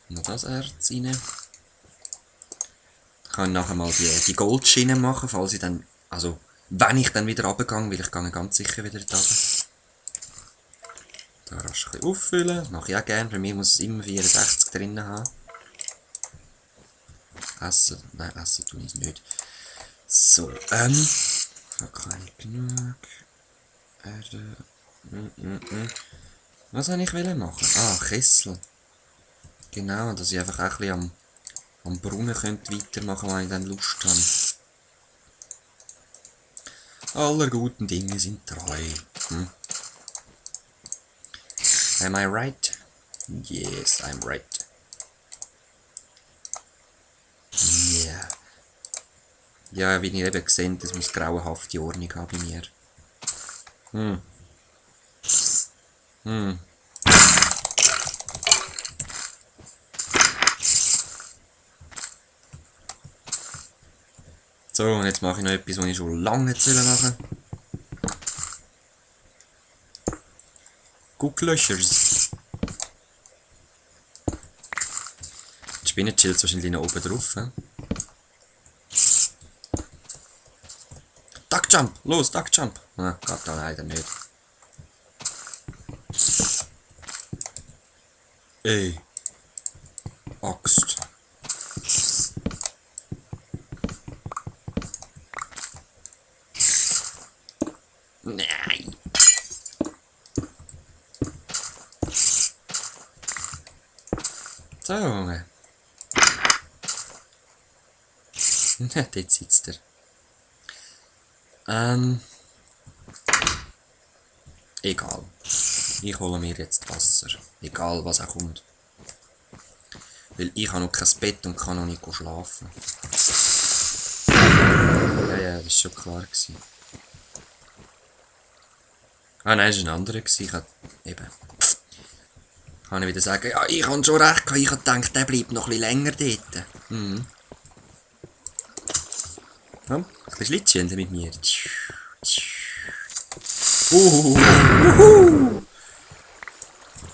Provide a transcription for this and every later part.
Noch das Erz rein. Ich kann nachher mal die Goldschiene machen, falls ich dann, also wenn ich dann wieder runtergehe, weil ich gehe ganz sicher wieder runter. Da rasch ein bisschen auffüllen, das mache ich auch gerne, bei mir muss es immer 64 drin haben. Essen, nein, essen tue ich es nicht. So, da kann ich genug. Erde. Was wollte ich machen? Ah, Kessel. Genau, dass ich einfach auch ein bisschen am Brunnen könnte weitermachen, wenn ich dann Lust habe. Aller guten Dinge sind drei. Am I right? Yes, I'm right. Yeah. Ja, wie ihr eben gesehen, das muss grauenhafte Ordnung haben bei mir. So, und jetzt mache ich noch etwas, was ich schon lange machen sollte. Gucklöchers. Die Spinne chillt wahrscheinlich noch oben drauf. Duckjump! Los, Duckjump! Ah, geht da leider nicht. Ey. Axt. Nein! So, Junge. Dort sitzt er. Egal. Ich hole mir jetzt Wasser. Egal was auch kommt. Weil ich habe noch kein Bett und kann noch nicht schlafen. Ja, das war schon klar gewesen. Ah nein, das war ein anderer. Ich habe eben... Kann ich wieder sagen, ja, ich habe schon recht gehabt. Ich habe gedacht, der bleibt noch ein bisschen länger dort. Ja, ein bisschen Schlittchen mit mir.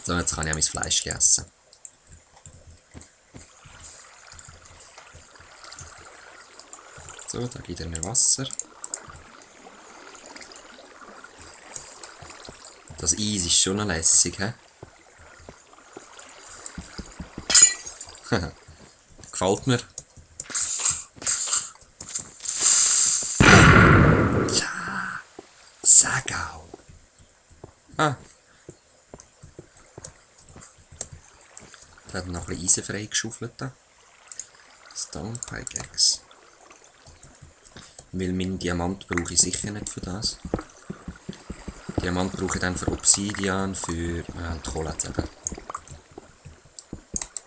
So, jetzt kann ich auch mein Fleisch essen. So, da gibt er mir Wasser. Das Eis ist schon noch lässig, hä? Gefällt mir. Ja, sag auch. Ah. Da hat noch ein bisschen Eisen freigeschaufelt. Stone Pickaxe. Weil meinen Diamant brauche ich sicher nicht für das. Diamant brauche ich dann für Obsidian, für die Kohle eben.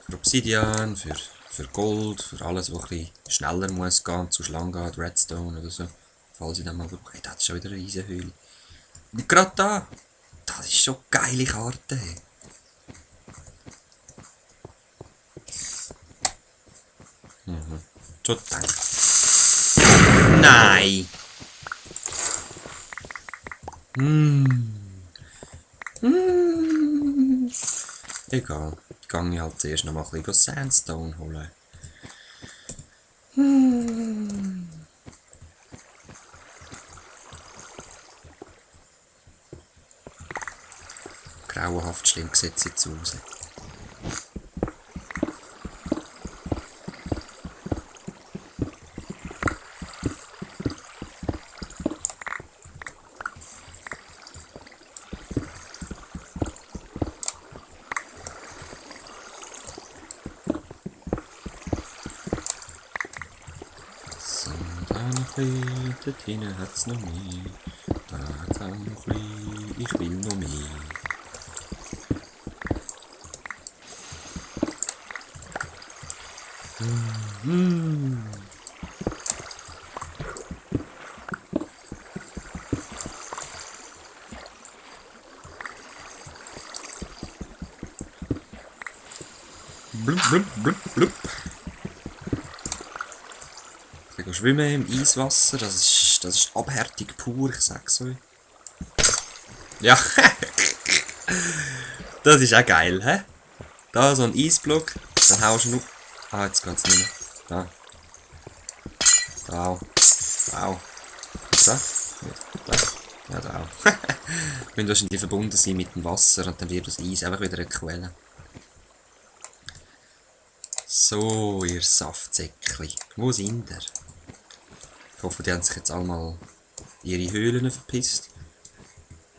Für Obsidian, für Gold, für alles, was ein bisschen schneller muss gehen, zu lang geht, Redstone oder so. Falls ich dann mal brauche. Hey, das ist schon wieder eine Eisenhöhle. Und gerade da! Das ist schon eine geile Karte. Hey. Schon gedacht. Nein! Egal. Gang ich halt zuerst noch mal ein bisschen Sandstone holen. Grauenhaft schlimm sieht es jetzt aus. Dort hinten hat es noch mehr. Da hat es auch noch ein bisschen. Ich will noch mehr. Blub, blub, blub, blub. Ich schwimmen im Eiswasser, das ist Abhärtung pur, ich sag's euch. Ja, das ist auch geil, hä? Da so ein Eisblock, Dann haust du ihn auf. Ah, jetzt geht's nicht mehr. Da. Au. Au. Da. Da. Ja, da auch. Wir müssen wahrscheinlich verbunden sein mit dem Wasser und dann wird das Eis einfach wieder eine Quelle. So, ihr Saftsäckchen. Wo sind ihr? Ich hoffe, die haben sich jetzt alle mal ihre Höhlen verpisst.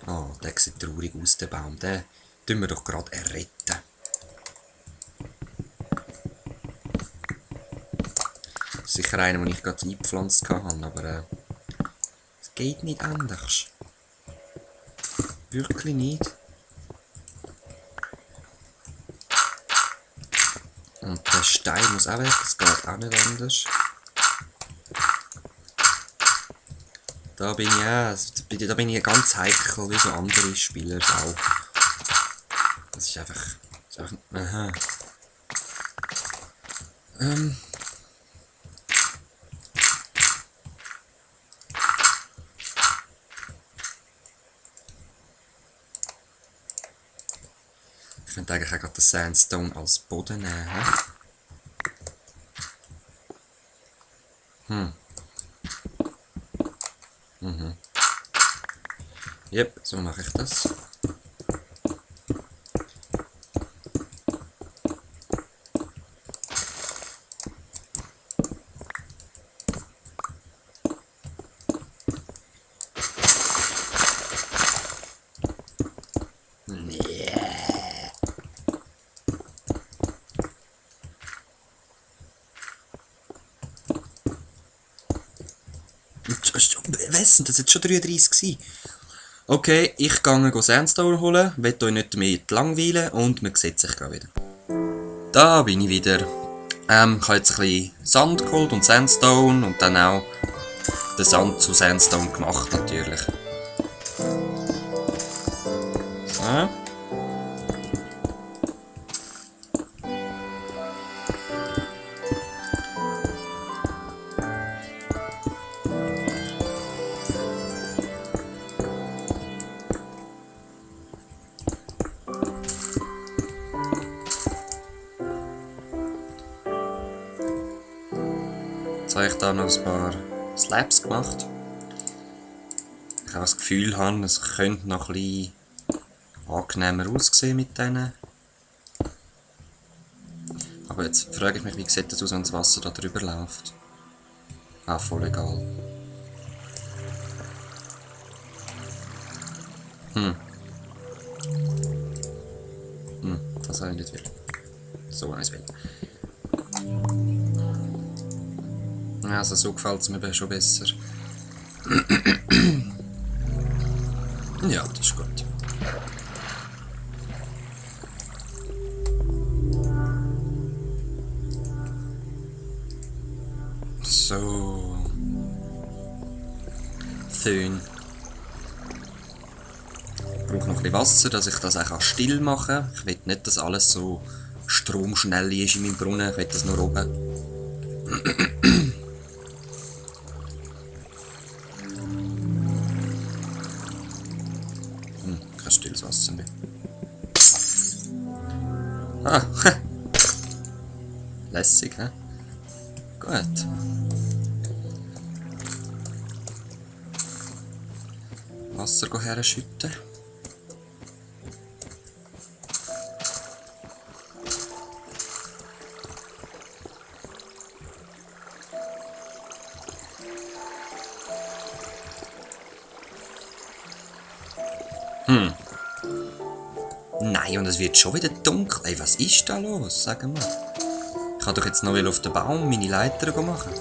Ah, der sieht traurig aus, der Baum. Den tun wir doch gerade erretten. Sicher einer, den ich gerade eingepflanzt habe, aber es geht nicht anders. Wirklich nicht. Und der Stein muss auch weg, es geht auch nicht anders. Da bin ich da bin ich ganz heikel, wie so andere Spieler auch. Das ist einfach... aha. Ich könnte eigentlich auch gerade den Sandstone als Boden nehmen. Yep, so mache ich das. Was? Das jetzt schon 33 gewesen? Okay, ich gehe Sandstone holen, will euch nicht damit langweilen und man sieht sich gerade wieder. Da bin ich wieder. Ich habe jetzt ein bisschen Sand geholt und Sandstone und dann auch den Sand zu Sandstone gemacht natürlich. So. Jetzt habe ich da noch ein paar Slabs gemacht. Ich habe das Gefühl, es könnte noch ein bisschen angenehmer aussehen mit denen. Aber jetzt frage ich mich, wie sieht das aus, wenn das Wasser da drüber läuft? Ah, voll egal. Das habe ich nicht will. So habe ich es will. Also so gefällt es mir schon besser. Ja, das ist gut. So. Föhn. Ich brauche noch ein bisschen Wasser, dass ich das auch still machen kann. Ich will nicht, dass alles so stromschnell ist in meinem Brunnen. Ich will das nur oben. Kein stilles Wasser mehr. Ah, lässig, hä? Gut. Wasser herschütten. Nein, und es wird schon wieder dunkel. Ey, was ist da los? Sag mal. Ich kann doch jetzt noch auf den Baum meine Leiter machen.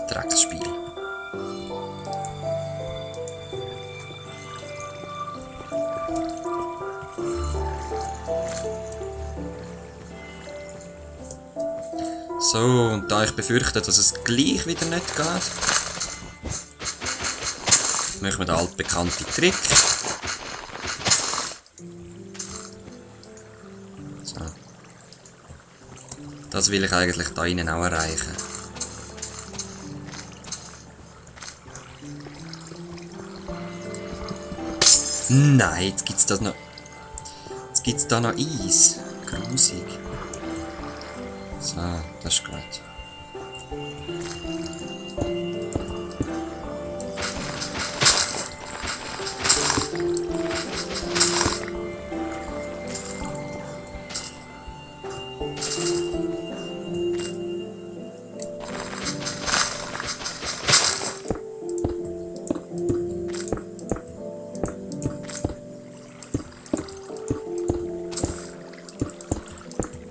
Drecksspiel. So, und da ich befürchte, dass es gleich wieder nicht geht, machen wir den altbekannten Trick. So. Das will ich eigentlich da innen auch erreichen. Nein, jetzt gibt's das noch. Jetzt gibt's da noch Eis. Grusig. So, das ist gut.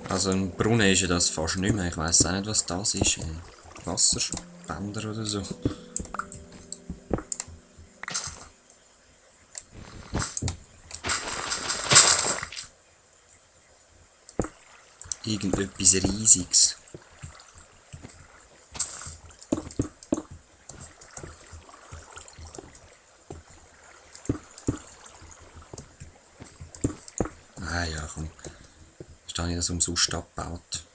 Also im Brunnen ist ja das fast nicht mehr. Ich weiss auch nicht, was das ist. Wasserspender oder so. Irgendetwas Riesiges. Ah ja, komm. Ist da nicht das umsonst abgebaut?